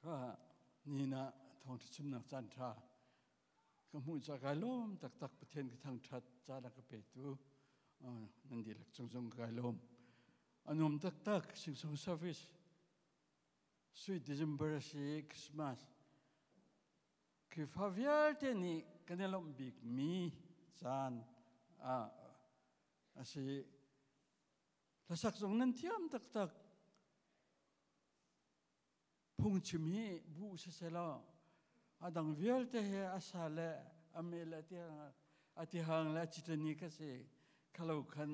Ni na thawngṭha chimnak caan ṭha ka hmuh ca kai lawm taktak. Pathian ka thangṭhat. Caan a ka petu nan dihlak cung zong kai lawm. A nuam taktak singsong service. Sweet December si, Christmas. Khrihfa vialte nih kan i lawmh bik mi caan a si. Hlasak zong nan thiam taktak. Phungchim hi bu siselaw a dang vialte he a sa le a me le a tihang le a citani kha si khalo khan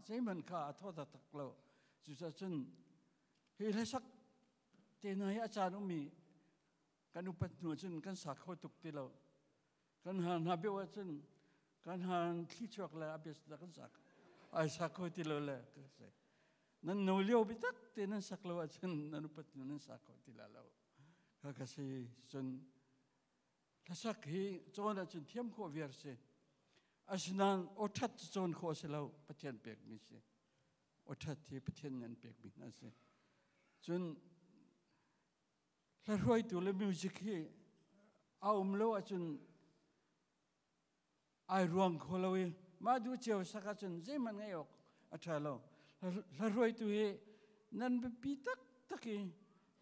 zeihmanh kha a thaw taktak lo. Cucaah cun hi hlasak te hna hi a caan ummi kan upat hnu cun kan sa kho tuk ti lo. Kan han hna beuh ahcun kan han thli chuak le a bias kan sak ai sak kho ti lo le. Nan no lio bi tak te nan sak lo ahcun nan upat hnu nan sak kho ti la lo. Ka ka si cun hlasak hi cawn ahcun thiam khawh viar si. Asinain aw ṭhat cu cawn khawh si lo, Pathian pekmi si. Aw ṭhat hi Pathian nan pekmi hna si. Cun hla le music hi a um lo ahcun ai ruang kho lo i mah duh cio sak ahcun zeihmanh ngaih awk a ṭha lo. Hla hruaitu hi nan biapi taktak i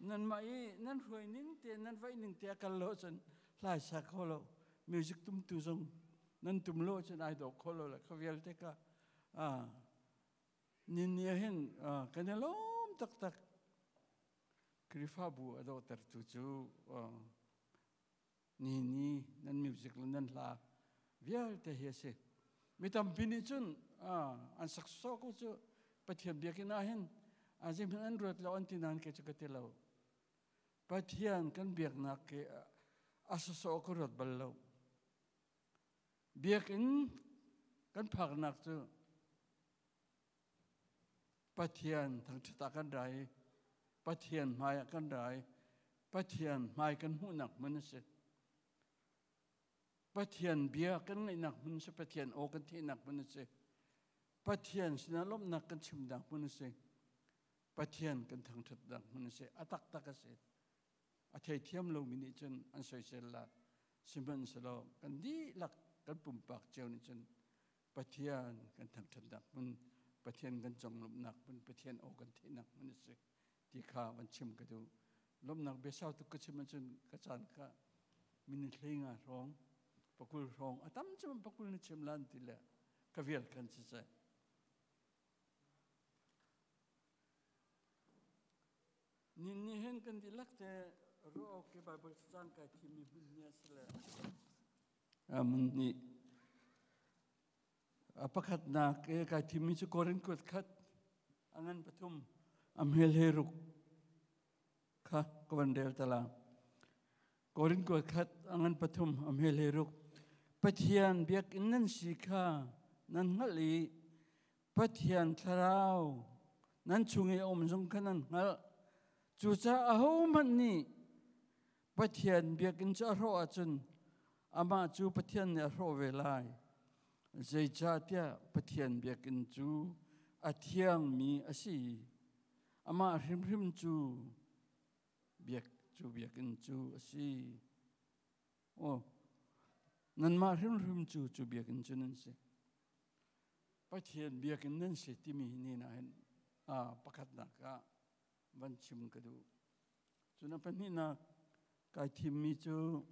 nanmah i nan hruai ning te, nan vaih ning te a kal lo ahcun hlai sa kho lo. Music tumtu zong nan tum lo ahcun ai dawh kho lo le kha vialte ka nin ni ahhin kan i lawm taktak. Khrihfabu a dawhtertu cu ni ni nan music le nan hla vialte hi a si. Mi tampi nih cun an sak sawh ko cu Pathian biakinn ah hin zeihmanh an ruat lo an ti nain kei cu ka ti lo. Pathian kan biaknak ke a sawsawh ka ruat bal lo. Biakinn kan phaknak cu Pathian thangṭhat ah kan ra i Pathian hmai ah kan ra i Pathian hmai kan hmuhnak hmun a si. Pathian bia kan ngaihnak hmun a si. Pathian aw kan theihnak hmun a si. Pathian sinah lawmhnak kan chimnak hmun a si. Pathian kan thangṭhatnak hmun a si. A taktak a si. A theithiam lomi nih cun an soisel la. Sihmanhsehlaw kan dihlak kan pumpak cio nih cun Pathian kan thangṭhatnak hmun, Pathian kan conglawmhnak hmun, Pathian aw kan theihnak hmun a si ti kha van chim ka duh. Lawmhnak bia sau tuk ka chim ahcun ka caan kha minute 15 hrawng, 20 hrawng, a tam cu 20 na chim lan ti le ka vial khan si seh. Nin ni hin kan dihlak te ruah awk ke Bible cacang kai thimmi hmun ni a si le mun nih a pakhatnak e kai thimmi cu Korin kuat khat a ngan pathum a hmel he ruk kha ka van rel ta la. Korin kuat khat a ngan pathum a hmel he ruk. Pathian biakinn nan si kha nan hngalh i Pathian thlarau nan chung i a um zong kha nan hngalh. Cucaah ahohmanh nih Pathian biakinn cu a hrawh ahcun amah cu Pathian nih a hrawh ve lai. Zeicahtiah Pathian biakinn cu a thiangmi a si. Amah hrimhrim cu biak cu biakinn cu a si. Oh, nanmah hrimhrim cu cu biakinn cu nan si. Pathian biakinn nan si timi ni na hin pakhatnak ah van chim ka duh. Cun a pahnihnak kai thimmi cu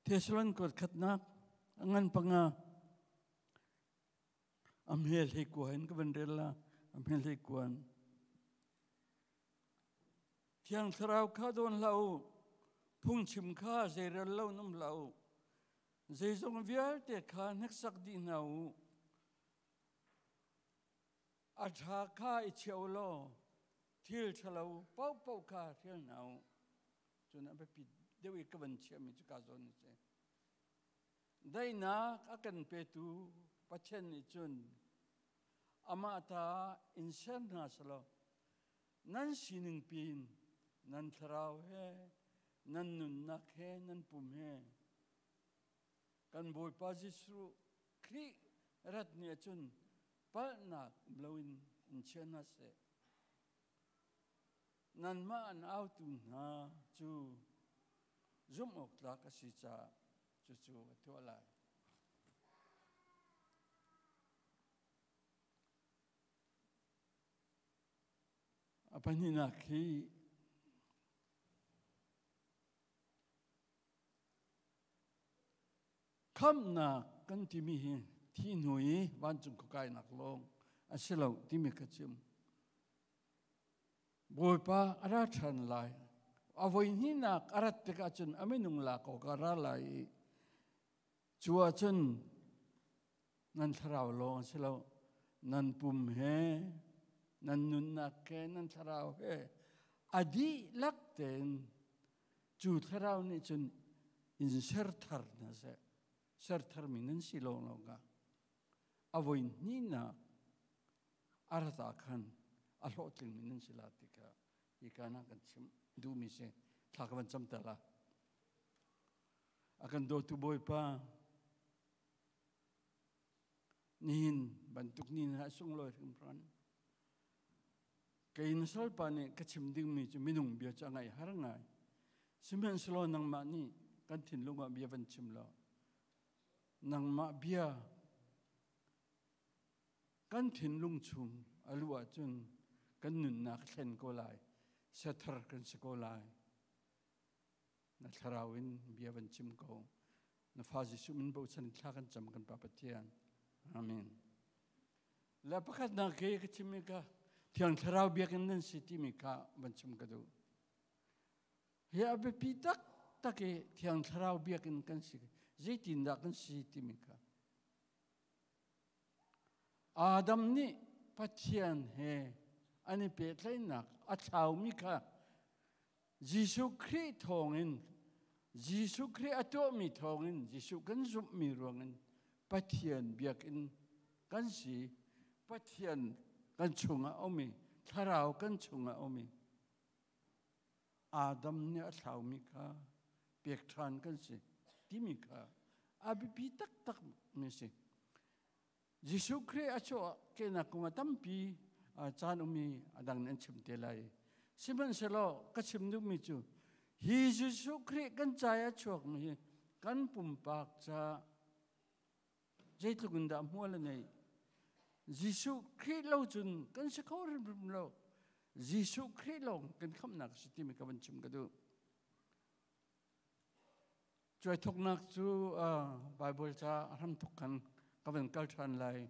Thessalon kuat khatnak a ngan panga a hmel hei kua in ka van rel la. A hmel hei kuan. Thiang Thlarau kha dawn hlah u, phungchim kha zeirel lo num hlah u, zeizong vialte kha hneksak dih hna u. A ṭha kha i chia u law thil ṭhalo paohpaoh kha hrial hna u. Cun a biapi deuh i ka van chiahmi cu ka zawn a si. Daihnak a kan petu Pathian nih cun amah ta in ser hna selaw nan sining pin nan thlarau he, nan nunnak he, nan pum he kan Bawipa Jesuh Khrih rat ni ahcun palhnak um loin in chia hna seh. Nanmah an autu hna cu zumh awk tlak a si caah cucu a tuah lai. A pahnihnak hi Khamhnak kan timi hi thi hnu i vancung khua kainak lawng a si lo timi ka chim. Bawipa a ra ṭhan lai. A voi hnihnak a rat tikah cun a minung lak awk a ra lai i cu ahcun nan thlarau lawng a si lo, nan pum he, nan nunnak he, nan thlarau he a dihlak tein Cu thlarau nih cun in serthar hna seh. Sertharmi nan si lawnglawng ah a voi hnihnak a rat ah khan a hlawhtlingmi nan si la ti kha hi ka na kan chim duhmi si. Thla ka van cam ta la. A kan dawtu Bawipa, nihin bantuk ni na sunglawi hringhran. Kei na salpa nih ka chim dingmi cu minung bia cu a ngaih har ngai. Sihmanhsehlaw nangmah nih kan thinlung ah bia van chim law nangmah bia kan thinlung chung a luh ahcun kan nunnak thlen ko lai, siathar kan si ko lai. Na thlarau in bia van chim ko. Na fa Jesuh min bochan thla kan cam kan Pa Pathian. Amen. Le pakhatnak ke ka chimmi kha Thiang Thlarau biakinn nan si timi kha van chim ka duh. Hi a biapi taktak i Thiang Thlarau biakinn kan si. Zeitindah kan si timi kha. Adam nih Pathian he an i pehtlaihnak a thlaumi kha Jesuh Khrih thawngin Jesuh Khrih a tuahmi thawngin Jesuh kan zumhmi ruangin Pathian biakinn kan si. Pathian kan chungah a um i Thlarau kan chungah a um i Adam nih a thlaumi kha pek ṭhan kan si timi kha a biapi taktak mi a si. Jesuh Khrih a chuah kenak kong a tampi caan ummi a dang nih an chim te lai. Sihmanhsehlaw ka chim duhmi cu hi Jesuh Khrih kan ca i a chuakmi hi kan pumpak ca zeitluk in dah hmual a neih. Jesuh Khrih lo cun kan si kho hrimhrim lo. Jesuh Khrih lawng kan khamhnak a si timi ka van chim ka duh. Cuai thawknak cu Baibal ca a hramthawk khan ka van kal ṭhan lai.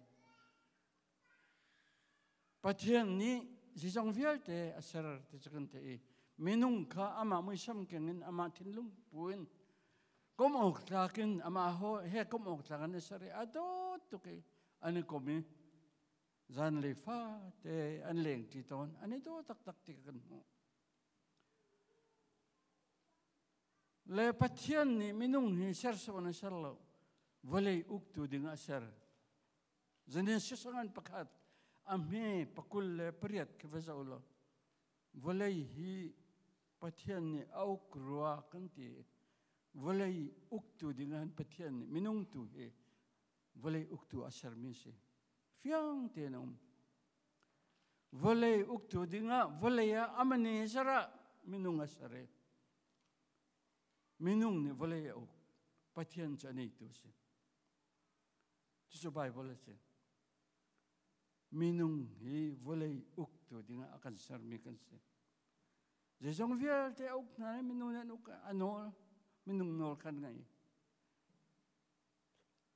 Pathian nih zeizong vialte a ser ti cu kan theih i minung kha amah muisam keng in amah thinlung pu in kom awk tlak in amah he kom awk tlak in a ser i a dawt tuk i an i kom i zanlei fate an lengṭi tawn an i daw taktak ti kan hmuh. Le Pathian nih minung hi sersawn a ser lo. Vawlei uktu ding a ser. Zanin sisangan pakhat a hme pakul le pariat khi va zoh law vawlei hi Pathian nih a uk rua kan ti. Vawlei uktu ding ah Pathian nih minung tu hi vawlei uktu a sermi si. Fiang tein a um. Vawlei uktu dingah vawlei ah a manager ah minung a ser i minung nih vawlei a uk. Pathian cu a neitu a si. Cucu Baibal a si. Minung hi vawlei uktu dingah a kan sermi kan si. Zeizong vialte a uk hna i minung nih an uk a nawl, minung nawl kan ngei.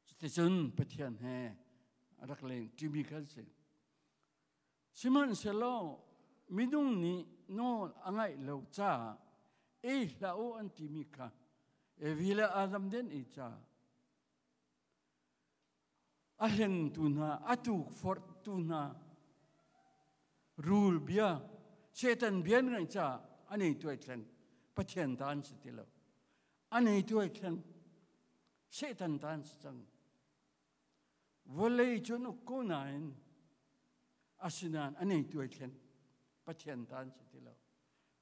Cuticun Pathian he a rak leng ṭimi kan si. Sihmanhsehlaw minung nih nawl a ngaih lo caah ei hlah u an timi kha Evi le Adam den ei caah a hlengtu hna, a tukforhtu hna, rul bia, Satan bia an ngaih caah an ei tuai thleng. Pathian ta an si ti lo. An ei tuai thleng. Satan ta an si cang. Vawlei cu an uk ko nain asinain an ei tuai thleng. Pathian ta an si ti lo.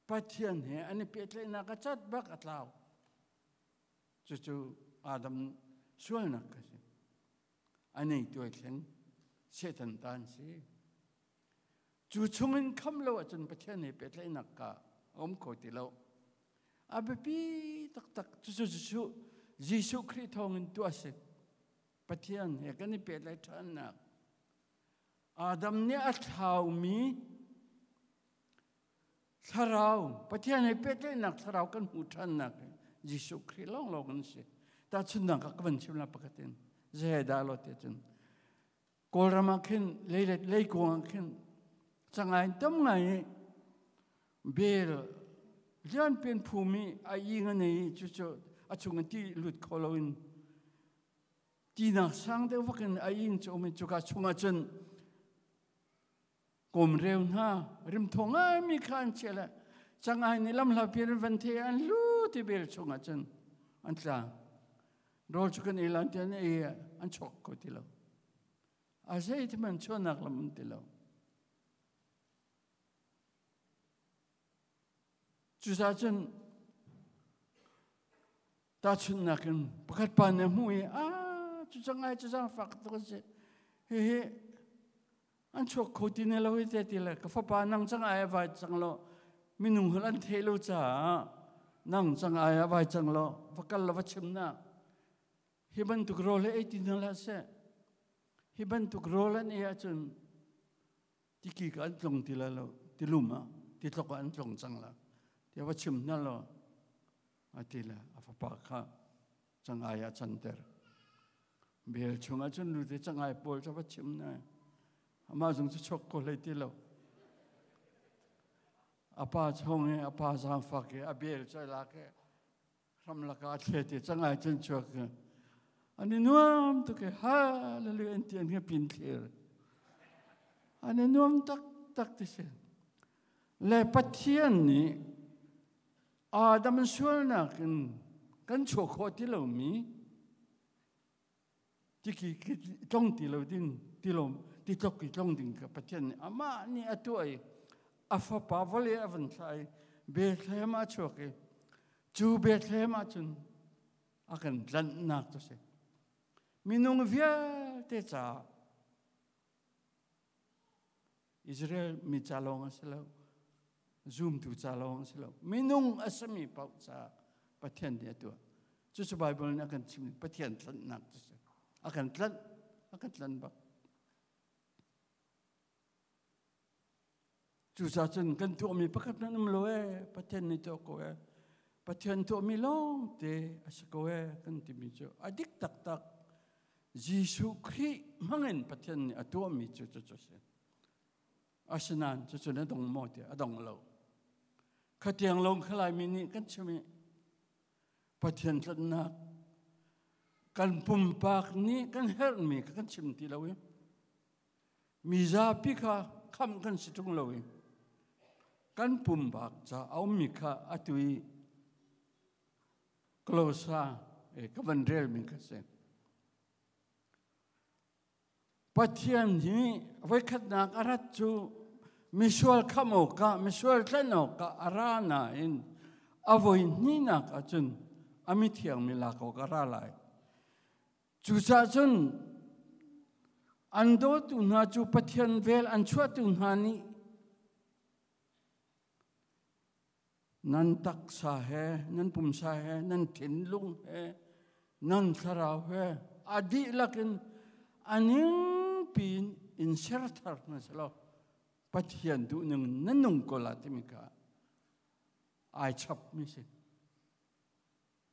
Pathian he an i pehtlaihnak a cat bak a tlau. Cucu Adam sualnak a si. An ei tuai thleng. Satan ta an si. Cu chungin kham lo ahcun Pathian he pehtlaihnak ka a um kho ti lo. A biapi taktak cucu Jesuh Jesuh Khrih thawngin tuah a si. Pathian he kan i pehtlaih ṭhannak. Adam nih a thlaumi thlarau Pathian he pehtlaihnak thlarau kan hmuh ṭhannak Jesuh Khrih lawnglawng an si. Tahchunhnak ah ka van chim la pakhat in zei dah lo ti cun Kawlram ah khin leikung ah khin cangai tam ngai i bel lianpian phumi a ing a nei i cucu a chung in ti lut kho loin tinak sang deuh vak in a ing cu um i cuka chungah cun kawmreu hna rimthaw ngaimi kha an chia le cangai nih lamhla pian in van the an lu ti bel chungah cun an tla rawl cu kan ei lan ti an ei an chuak ko ti lo a zei ti man chuahnak lam um ti lo cucaah cun tahchunhnak in pakhat pa nih a hmuh i a cu cangai cu zaangfak tuk a si hihi an chuak kho ti ne lo hi te ti le ka fapa nang cangai a vai cang lo minung hul an thei lo caah nang cangai a vai cang lo va kal lo va chim na hi bantuk rawl he ei ti hna hlah seh hi bantuk rawl an ei ahcun tiki ka an tlong ti la lo tilum ah titlok ah an tlong cang la ti va chim hna lo a ti le a fapa kha cangai ah canter bel chungah cun lute cangai pawl cu va chim na amah zong cu chok ko hlei ti lo a pa chong i a pa zaangfak i a bel cu lak i hramlak ah a thlet i cangai cun chuak an i nuam tuk i hallelujah an ti an pin thlir an i nuam tak tak ti si le Pathian nih Adam sualnak in kan chuah khawh ti lomi tiki tlong ti lo ding ti lo ti tlok i tlong ding ka Pathian nih amah nih a tuah i a fapa vawlei a van thlah i Bethlehem ah a chuak i cu Bethlehem ah cun a kan tlanhnak cu si minung vialte caah Israel mi ca lawng a si lo zumtu ca lawng a si lo minung a simi paoh ca Pathian nih a tuah cucu Bible nih a kan chim Pathian tlanhnak cu si a kan tlanh a kan tlanh bak cucaah cun kan tuahmi pakhat nan um lo ee Pathian nih tuah ko ee Pathian tuahmi lawng te a si ko ee kan timi cu a dik taktak Jesuh Khrih hmangin Pathian nih a tuahmi cu cucu a si. Asinain cucu na dong maw tiah a dong lo. Khatiang lawng kha Laimi nih kan chim i Pathian tlanhnak kan pumpak nih kan herhmi kha kan chim ti lo i mi zapi kha khamh kan si ṭung lo i kan pumpak ca a ummi kha atu i Kolosa ka van relmi kha si. Pathian hi voikhatnak a rat cu misual khamh awkah misual tlanh awkah a ra nain a voi hnihnak ahcun a mithiang mi lak awk a ra lai. Cucaah cun an dawtu hna cu Pathian vel an chuahtu hna nih Nan taksa he, nan pumsa he, nan thinlung he, nan thlarau he a dihlak in a ning piin in ser thar hna selaw Pathian duhning nan nung ko la timi kha ai chap mi si.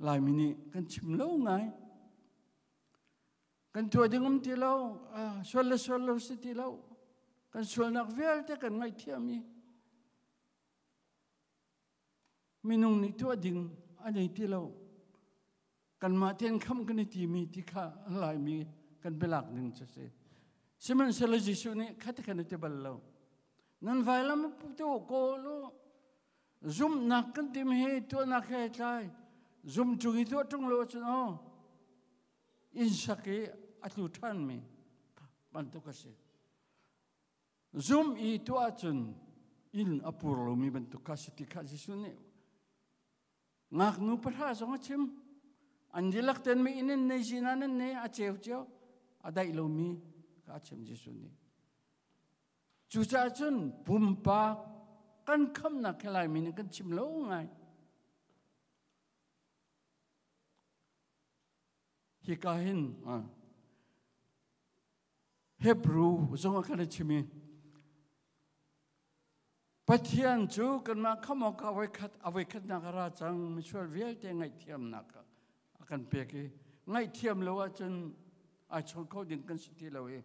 Laimi nih kan chim lo ngai. Kan tuah ding um ti lo, sual le sual lo si ti lo. Kan sualnak vialte kan ngaihthiam i Minung nih tuah ding a nei ti lo. Kanmah tein kham kan i timi ti kha Laimi kan bialak ning cu si. Sihmanhsehlaw Jesuh nih khati khan a ti bal lo. Nan vailam tu kawl u. Zumhnak kan tim hi tuahnak he tlai. Zum cung i tuah ṭung lo ahcun aw inn sak i a tlu ṭhanmi bantuk a si. Zum i tuah ahcun inn a pur lomi bantuk kha si ti kha Jesuh nih ngaknu pahra zong a chim. An dihlak ten mi inn an nei zina nan nei a ceu cio a daih lomi kha a chim Jesuh nih. Cucaah cun pumpak kan khamnak hi Laimi nih kan chim lo ngai. Hika hin Hebrew zong ah kan i chim i Pathian cu kanmah khamh awkah voikhat a voikhatnak a ra cang misual vialte ngaihthiamnak a kan pek i ngaihthiam lo ahcun ai chawn kho ding kan si ti lo i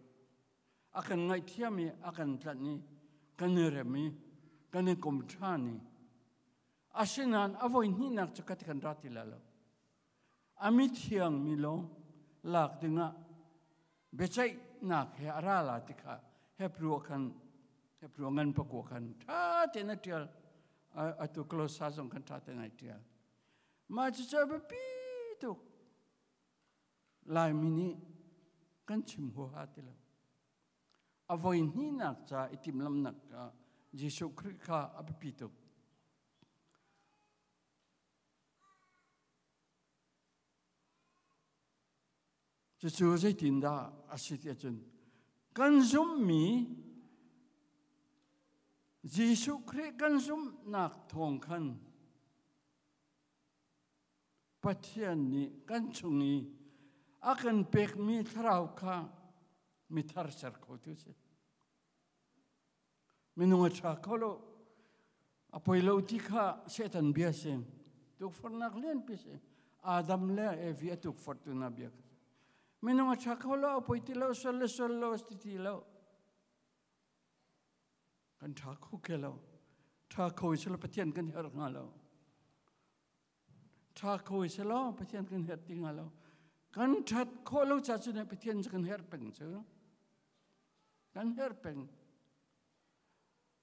a kan ngaihthiam i a kan tlanh i kan i rem i kan i kom ṭhan i asinain a voi hnihnak cu ka ti kan ra ti lai lo. A mithiang mi lawng lak dingah biaceihnak he a ra la ti kha Hebrew khan Hebrew ngan pakua khan ṭha tein a ṭial. Atu Kolosa zong khan ṭha tein ai ṭial. Mah cucu a biapi tuk. Laimi nih kan chim huaha ti lo. A voi hnihnak ca i timhlamnak ah Jesuh Khrih kha a biapi tuk. Cucu zeitindah a si ti ahcun kan zumhmi Jesuh Khrih kan zumhnak thawng khan Pathian nih kan chung i a kan pekmi thlarau kha mithar ser khotu a si. Minung a ṭha kho lo. A poi lo ti kha Satan bia si. Tukforhnak lianpi si. Adam le Evi a tukforhtu hna bia kha. Minung a ṭha kho lo, a poi ti lo, sual le sual lo, ti ti lo. Kan ṭha kho ke lo. Ṭha kho i silo Pathian kan herh hnga lo. Ṭha kho i silo Pathian kan herh ti hnga lo. Kan ṭhat khawh lo ca cu Pathian cu kan herh peng cu. Kan herh peng.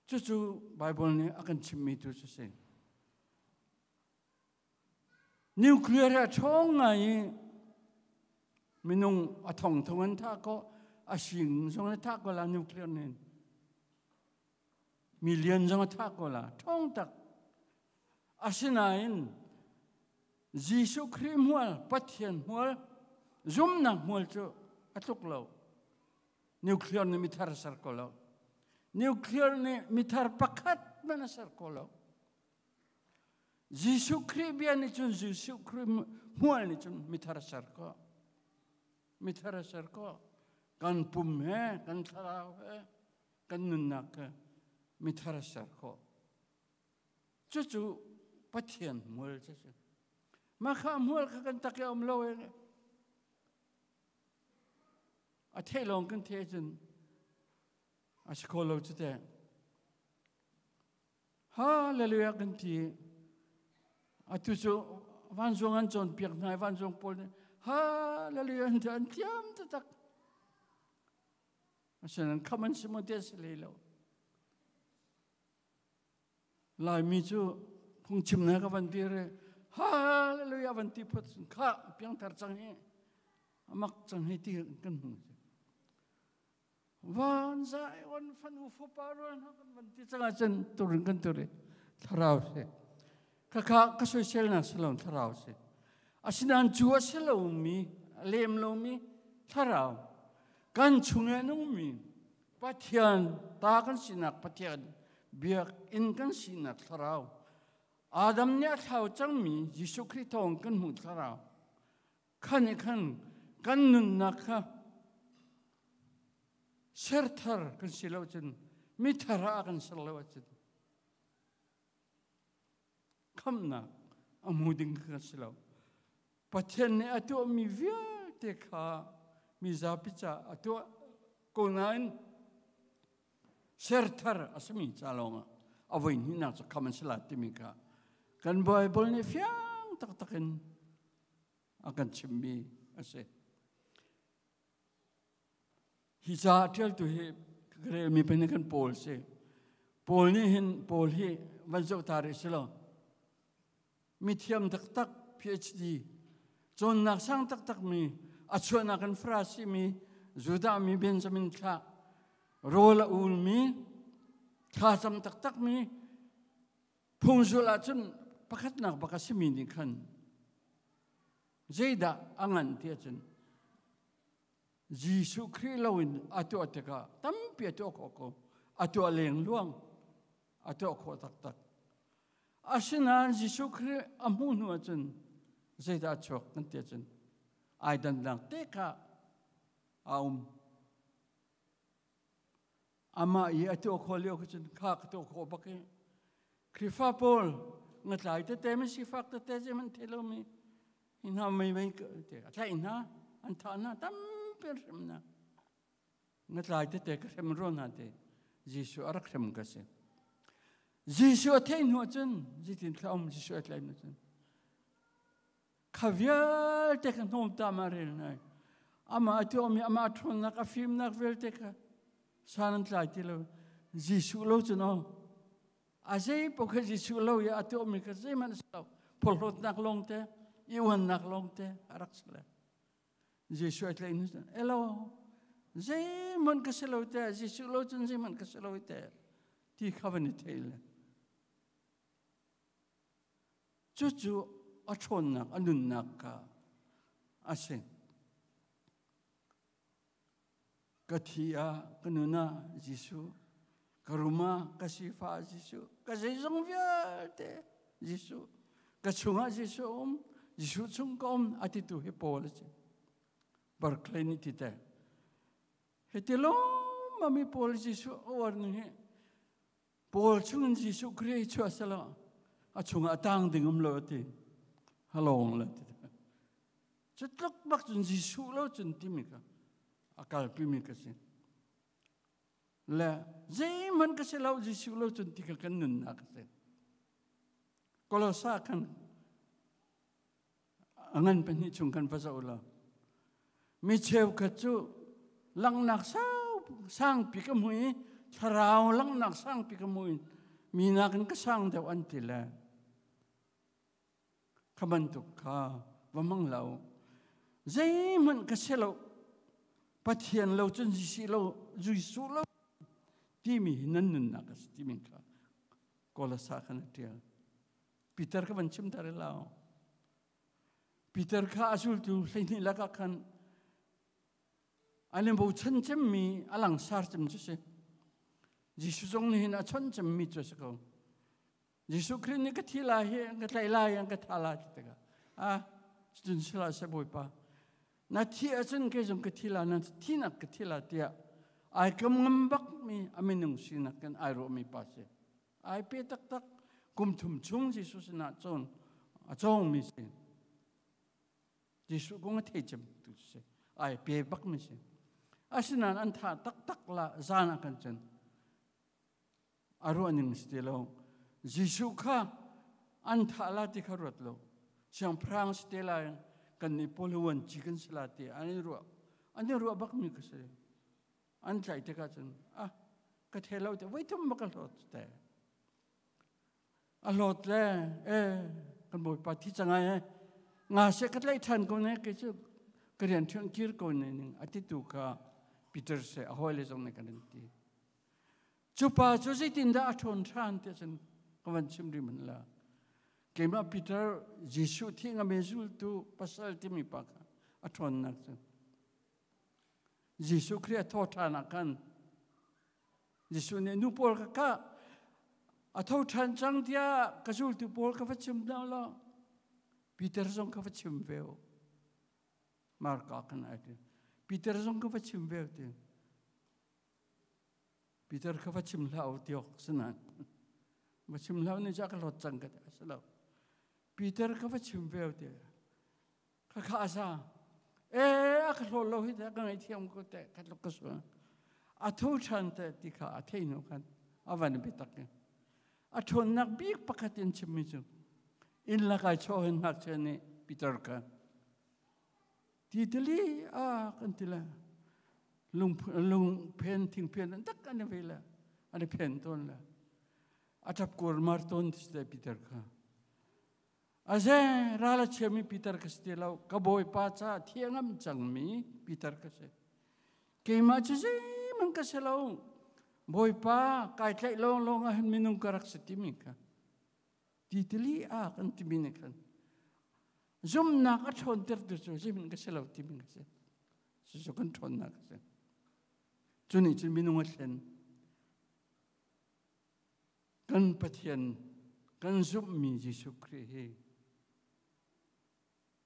Cucu Bible nih a kan chimmi tu cu si. Nuclear he a ṭhawng ngai i minung a thongthong an thah ko, a sing zong an thah ko la nuclear nih. Million zong a thah ko la, ṭhawng tak. Asinain Jesuh Khrih hmual, Pathian hmual, zumnak hmual cu a tluk lo. Nuclear nih mithar a ser ko lo. Nuclear nih mithar pakhat hmanh a ser ko lo. Jesuh Khrih bia nih cun Jesuh Khrih hmual nih cun mithar a ser ko. Mithar a ser ko. Kan pum he, kan thlarau he, kan nunnak he mithar a ser ko. Cucu Pathian hmual cu si. Mah kha hmual kha kan tak i a um lo e. A theh lawng kan theh cun a si kho lo cu teh. Hallelujah kan ti. Atu cu vanzuang an cawnpiak hna i vanzuang pawl nih hallelujah an ti an thiam taktak. Asinain kham an si maw ti a si hlei lo. Laimi cu phungchimnak a van dir i hallelujah van ti phot kha piangthar cang hi amak cang hi ti kan hmu. Van zai on fanu fapa rual hna kan van ti cang ahcun turin kan tur i thlarau si. Khakha ka soisel na si lo thlarau si. Asinain cu a si lomi a lem lomi thlarau kan chung i a nungmi Pathian ta kan sinak Pathian biakinn kan sinak thlarau Adam nih a thlau cangmi Jesuh Khrih thawng kan hmuh thlarau khan i khan kan nunnak kha serthar kan si lo cun mithar ah kan ser lo ahcun khamnak a hmu ding kan si lo. Pathian nih a tuahmi vialte kha mi zapi ca a tuah ko nain serthar a simi ca lawngah a voi hnihnak cu kham an si lai timi kha kan Bible nih fiang taktak in a kan chimmi a si. Hi ca a ṭialtu hi ka relmi peng kan Paul si. Paul nih hin Paul hi van zoh ta rih si lo. Mithiam taktak PhD cawnnak sang taktak mi a chuahnak in Farasi mi Judah mi Benjamin thlah rawl a ulmi thlacam taktak mi phungzul ahcun pakhatnak bak a simi nih khan zeidah a ngan ti ahcun Jesuh Khrih loin a tuah tikah tampi a tuah khawh ko. A tuah leng luang. A tuah khawh taktak. Asinain Jesuh Khrih a hmuh hnu ahcun zeidah a chuak kan ti ahcun ai dannak te kha a um. Amah i a tuah khawh lio kha cun kha ka tuah khawh bak i Khrihfa pawl ngatlai tete mi sifak tete zeihmanh thei lomi hi hna mei mei te a tlaih hna an thah hna tampi an hrem hna. Ngatlai tete ka hrem rua hna te Jesuh a rak hrem ka si. Jesuh a theih hnu ahcun zeitin thla um Jesuh a tlaih hnu cun kha vialte kha hnawm ta ma rel nai amah a tuahmi amah a ṭhawnnak a fimnak vialte kha san an tlai ti lo Jesuh lo cun aw a zei paoh kha Jesuh lo i a tuahmi kha zeihmanh a si lo phorhlawtnak lawng te i uannak lawng te a rak si le Jesuh ai tlaih hnu cun elo zeihmanh ka si lo te Jesuh lo cun zeihmanh ka si lo te ti kha van i thei le Cucu a ṭhawnnak, a nunnak kha a si. Ka thi ah, ka nun ah Jesuh, ka rum ah, ka sifah ah Jesuh, ka zeizong vialte Jesuh, ka chungah Jesuh um, Jesuh chung ka um a titu hi Paul a si. Barclay nih ti te. Hiti lawmmam i Paul Jesuh a uar ning hi Paul chungin Jesuh Khrih chuah selaw a chungah a tang ding um lo a ti. Halong le ti. Cu tluk bak cun Jesuh lo cun timi kha a kalpi mi ka si. Le zeihmanh ka si lo Jesuh lo cun ti kha kan nunnak a si. Kolosa khan a ngan pahnih chung kan va zoh lo. Mi cheukhat cu langhnak sau sangpi ka hmu i thlarau langhnak sangpi ka hmu i mi nakin ka sang deuh an ti le kha bantuk kha va hmang lo. Zeihmanh ka si lo. Pathian lo cun Jesuh lo Jesuh lo timi hi nan nunnak a si timi kha Kolosa khan a ṭial. Peter ka van chim tar lo. Peter kha a zultu 12 lakah khan an i bochan cemmi a langsar cem cu si. Jesuh zong nih hin a chawnh cemmi cu a si ko. Jesuh Khrih nih ka thi lai hi an ka tlaih lai an ka tha lai ti tikah ah cun sila seh Bawipa na thi ahcun kei zong ka thi la na thinak ka thi la tiah ai kam ngam bakmi a minung sinak kan ai ruahmi pa si. Ai pe taktak kum thum chung Jesuh sinah cun a cawngmi si. Jesuh kong a thei cem tu si. Ai pe bakmi si. Asinain an tha taktak la zan ah kan cun a ruah ning si ti lo. Jesuh kha an thah la ti kha ruat lo. Siangpahrang si te lai kan nih pawl huan ci kan si la ti an i ruah. An i ruah bakmi ka si. An tlaih tikah cun ah ka the lo te voi thum ma ka hlawt te a hlawt le e kan bawipa thi cangai e nga se ka tlaih ṭhan ko ne ke cu ka rian ṭhian kir ko ne ning a ti tu kha Peter se a hawile zong nih kan in ti cu pa cu zeitindah a ṭhawn ṭhan ti cun ka van chim rih man la keimah Peter Jesuh thi ngame zultu pasal timi pa kha a ṭhawnnak cu Jesuh Khrih a tho ṭhan ah khan Jesuh nih nu pawl kha kah a tho ṭhan cang tiah ka zultu pawl ka va chim hna law Peter zong ka va chim ve u. Marka kan ai ti. Peter zong ka va chim ve ti. Peter kha va chim hlah u ti awk si nain va chim hlah u ni ca ka hlawt cang ka ti a si lo. Peter ka va chim ve u ti. Khakha a sa. E a ka hlawl lo hi te ka ngaihthiam ko te ka tluk ka sual. A tho ṭhan te ti kha a thei hnu khan a van bi tak i. A ṭhawnnak bik pakhat in chimmi cu inn lakai chaw hin ngakchia nih Peter kha ti tili a kan ti le lung lung phen thing phen an tak an i ve le an i phen tawn le a ṭap kur mar tawn ti te Peter kha Aze ral a chiami Peter ka si ti lo. Ka Bawipa caah thiangam cangmi Peter ka si. Keimah cu zeihmanh ka si lo. Bawipa kai tlaih lawnglawng ah hin minung ka rak si timi kha titili a kan timi nih khan zumnak a ṭhawntertu cu zeihmanh ka si lo timi ka si. Cucu kan ṭhawnnak a si. Cu nih cun minung a thlen. Kan Pathian kan zumhmi Jesuh Khrih hi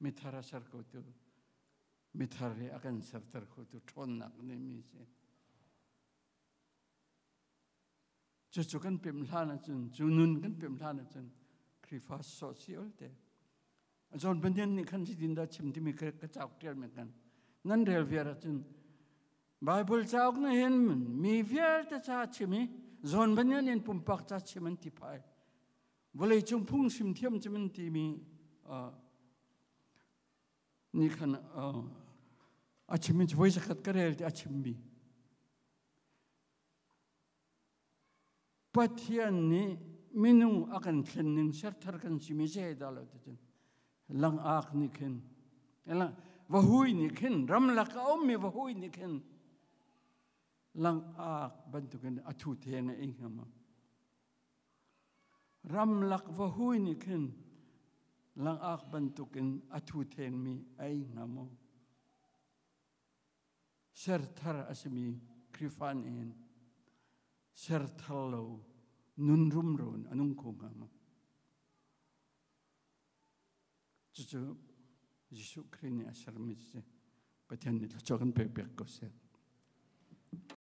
mithar a ser khotu mithar hi a kan serter khotu ṭhawnnak neimi si. Cucu kan pemh hlan ahcun, cu nun kan pemh hlan ahcun Khrihfa sawh si olte. John Bunyan nih khan zeitin dah chim timi ka cauk ṭial mi kan nan rel viar ahcun Bible cauk na hin mi vialte ca chim i John Bunyan in pumpak ca chim an ti phai. Vawlei cung phung sim thiam chim an ti mi nih khan a chim in voi zakhat ka rel ti a chim mi Pathian nih minung a kan thlen ning serthar kan simi zei dah lo ti cun langak nih khin vahui nih khin ramlak a ummi vahui nih khin langak bantukin a thu theng a ing hama ramlak vahui nih khin langak bantukin a thu thengmi a ing hnga maw? Serthar a simi Khrihfa nih hin serthar lo nun rumro in a nung kho hnga maw? Cucu Jesuh Khrih nih a sermi si. Pathian nih thluachuah kan pek pek ko seh.